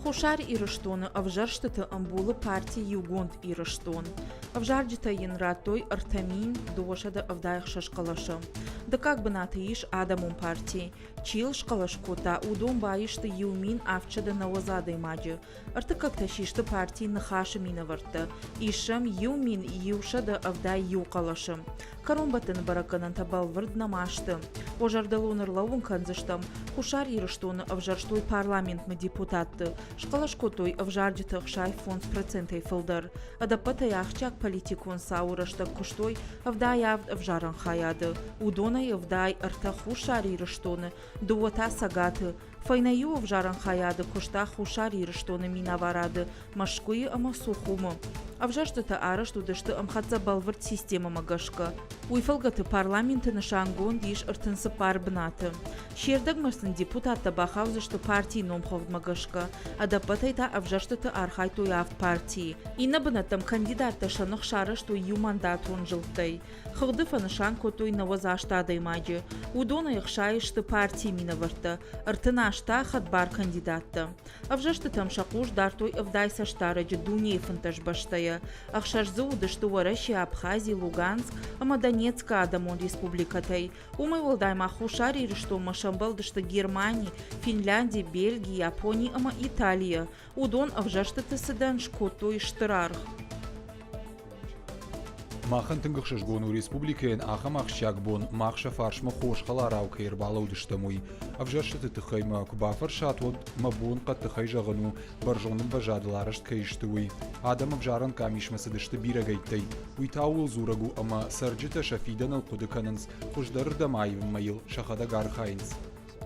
Хуссар Ирыстоны ӕвзӕрстыты ӕмбулы парти Иугонд Ирыстон. Ӕвзарджытӕ йын радтой 3276 хъӕлӕсы. Дыккаг бынаты ис Адӕмон парти. Чи йыл схъӕлӕс кодта, уыдон баисты 1790 адӕймаджы. Ӕртыккӕгтӕ систы парти Ныхасы минӕвӕрттӕ. Ис сӕм 1171 хъӕлӕсы. Кӕронбӕттӕны бӕрӕггӕнӕнтӕ бӕлвырд нӕма сты. Уӕ зӕрдыл уын ӕрлӕууын кӕндзыстӕм, Хуссар Ирыстоны ӕвзӕрстой парламентмӕ депутатты, схъӕлӕс кодтой ӕвзарджыты 65 процентӕй фылдӕр. Ӕдӕппӕтӕй ахсджиаг политикон цауы рӕстӕг куыстой 77 ӕвзарӕн хайады, уыдонӕй 73 Хуссар Ирыстоны, дыууӕ та Цӕгаты. Фӕйнӕ иу ӕвзарӕн хайады куыста Хуссар Ирыстоны минӕварады Мӕскуыйы ӕмӕ Сухумы. Ӕвзӕрстытӕ арӕзт уыдысты ӕмхӕццӕ бӕлвырд системӕмӕ гӕсгӕ. Уый фӕлгӕты парламенты нысангонд ис 34 бынаты. Се рдӕгмӕ сын депутаттӕ бахаудзысты партийы номхыгъдмӕ гӕсгӕ, ӕдӕппӕтӕй та ӕвзӕрстыты архайдтой авд партийы. Иннӕ бынӕттӕм кандидаттӕ сӕ ных сарӕзтой иумандатон зылдтӕй. Хыгъды фӕнысан кодтой 98 адӕймаджы. Уыдонӕй ӕхсай сты партийы минӕвӕрттӕ, 38 та хӕдбар кандидаттӕ. Ӕвзӕрстытӕм сӕ хъус дардтой ӕвдай цӕстдарӕджы дунейы 15 бӕстӕйӕ. Ӕхсӕз дзы уыдысты Уӕрӕсе, Абхази, Луганск ӕмӕ Донецкы адӕмон республикӕтӕй. Уымӕй уӕлдай ма Хуссар Ирыстонмӕ сӕмбӕлдысты Германи, Финлянди, Бельги, Япони ӕмӕ Италийӕ. Уыдон ӕвзӕрстыты цыдӕн скодтой стыр аргъ. Махӕн тынг ӕхсызгон у республикӕйӕн ахӕм ахсджиаг бон, мах сӕ фарсмӕ хорз хӕларау кӕй ӕрбалӕудыстӕм, уый. Ӕвзӕрстыты тыххӕй мӕ куы бафӕрсат, уӕд мӕ бон хъӕддыхӕй зӕгъын у, бӕрзонд ӕмвӕзадыл арӕзт кӕй сты, уый. Адӕм ӕвзарӕн къамисмӕ цыдысты бирӕгӕйттӕй. Уый та ууыл дзурӕг у, ӕмӕ цӕрджытӕ сӕ фидӕныл хъуыды кӕнынц, хуыздӕрырдӕм аивынмӕ йыл сӕхӕдӕг архайынц.